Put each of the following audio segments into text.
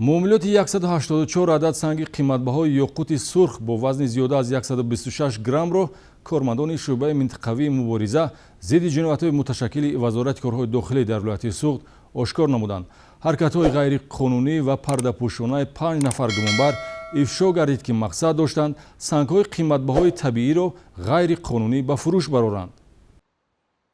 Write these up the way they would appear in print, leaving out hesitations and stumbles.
Муомилоти 184 адад санги қиматбаҳои ёқути сурх бо вазни зиёда аз 126 граммро кормандони шӯъбаи минтақавии мубориза зидди ҷиноятҳои муташаккили Вазорати корҳои дохилӣ дар вилояти Суғд ошкор намуданд. Ҳаракатҳои ғайриқонунӣ ва пардапӯшонаи 5 нафар гумонбар ифшо гардид, ки мақсад доштанд сангҳои қиматбаҳои табииро ғайриқонунӣ ба фурӯш бароранд.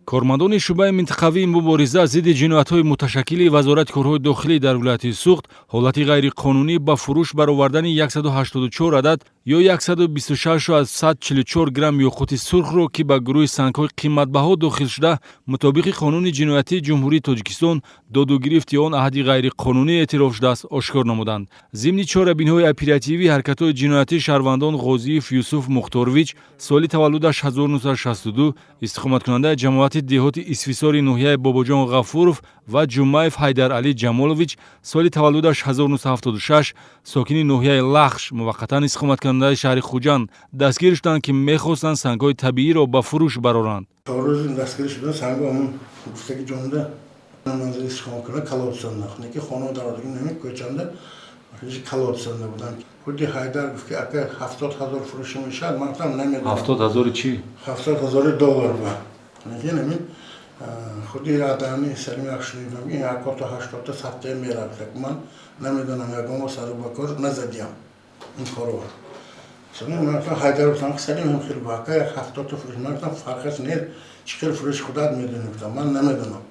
Кормандони шӯъбаи минтақавии мубориза зидди ҷиноятҳои муташаккили Вазорати корҳои дохилӣ дар вилояти Суғд ҳолати ғайриқонунӣ ба фурӯш баровардани 184 адад ё 126,44 грамм ёқути сурхро, ки ба гурӯҳи сангҳои қиматбаҳо дохил шуда, мутобиқи Қонуни ҷиноятии Ҷумҳурии Тоҷикистон доду гирифти он аҳди ғайриқонунӣ эътироф шудааст, ошкор намуданд. Зимни чорабиниҳои оперативӣ ҳаракатҳои ҷиноятии шаҳрвандон Ғозиев Юсуф Мухторович, соли таваллудаш 1962, истиқоматкунандаи ҷамоати деҳоти Исфисори ноҳияи Бобоҷон Ғафуров, ва Ҷумаев Ҳайдаралӣ Ҷамолович, соли таваллудаш 1976, сокини ноҳияи Лахш, муваққатан истиқоматкунандаи шаҳри Хуҷанд, дастгир шуданд, ки мехостанд сангҳои табииро ба фурӯш бароранд. Рӯзи дастгирӣ шудан санго ҳамун гуфтаги ҷонда манзили истиқоматкунанда колодсанда, ки хона дародагӣ нами кӯчанда колодсанда буданд. Худи Ҳайдар гуфт, ки ака, 70 000 фурӯшӣ мешавад. Ман гуфтам, намедонам. 70 000-и чӣ? 70 000-и доллар. Ба лекин ҳамин худи адани Салим як шунидам, ин якото ҳаштодта садтая мерафт. Ман намедонам, ягон сару ба кор назадиям ин корро. Ҳайдар гуфтам, Салим ҳам хел ба ака, як 70-та фурӯш. Ман гуфтам, фарқаш нест, чӣ хел фурӯш, худат медонӣ. Гуфтам, ман намедонам.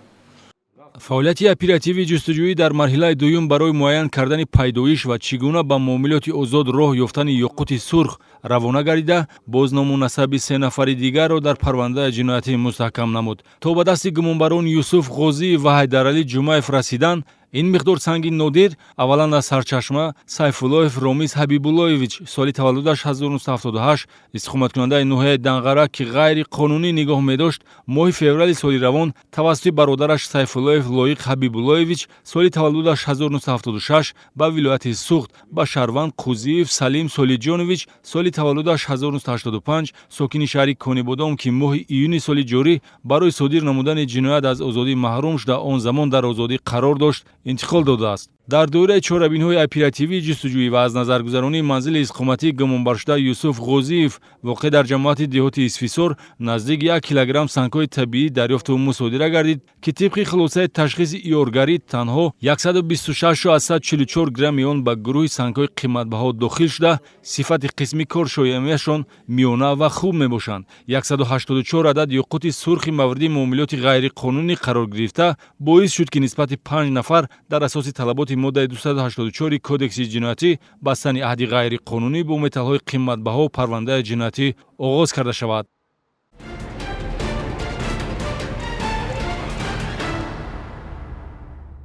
Фаъолияти оперативии ҷустуҷӯӣ дар марҳилаи дуюм барои муайян кардани пайдоиш ва чӣ гуна ба муомилоти озод роҳ ёфтани ёқути сурх равона гардида, боз ному насаби се нафари дигарро дар парвандаи ҷиноятӣ мустаҳкам намуд. То ба дасти гумонбарон Юсуф Ғозиев ва Ҳайдаралӣ Ҷумаев расидан, ин миқдор санги нодир аввалан аз сарчашма Сайфуллоев Ромиз Ҳабибуллоевич, соли таваллудаш 1978, истиқоматкунандаи ноҳияи Данғара, ки ғайриқонунӣ нигоҳ медошт, моҳи феврали соли равон тавассути бародараш Сайфуллоев Лоиқ Ҳабибуллоевич, соли таваллудаш 1976, ба вилояти Суғд ба шаҳрванд Қузиев Салим Солиҷонович, соли таваллудаш 1985, сокини шаҳри Конибодом, ки моҳи июни соли ҷорӣ барои содир намудани ҷиноят аз озодӣ маҳрум шуда, он замон дар озодӣ қарор дошт, интиқол додааст. Дар доираи чорабиниҳои оперативии ҷустуҷӯӣ ва аз назаргузаронии манзили истиқоматии гумонбаршуда Юсуф Ғозиев, воқеъ дар ҷамоати деҳоти Исфисор, наздик 1 килограмм сангҳои табиӣ дарёфту мусодира гардид, ки тибқи хулосаи ташхиси иёргарӣ танҳо 126,44 грамми он ба гурӯҳи сангҳои қиматбаҳо дохил шуда, сифати қисми коршоямиашон миёна ва хуб мебошанд. 184 адад ёқути сурхи мавриди муомилоти ғайриқонунӣ қарор гирифта боис шуд, ки нисбати панҷ нафар дар асоси талаботи моддаи 284 Кодекси ҷиноятӣ, бастани аҳди ғайриқонунӣ бо металлҳои қиматбаҳо, парвандаи ҷиноятӣ оғоз карда шавад.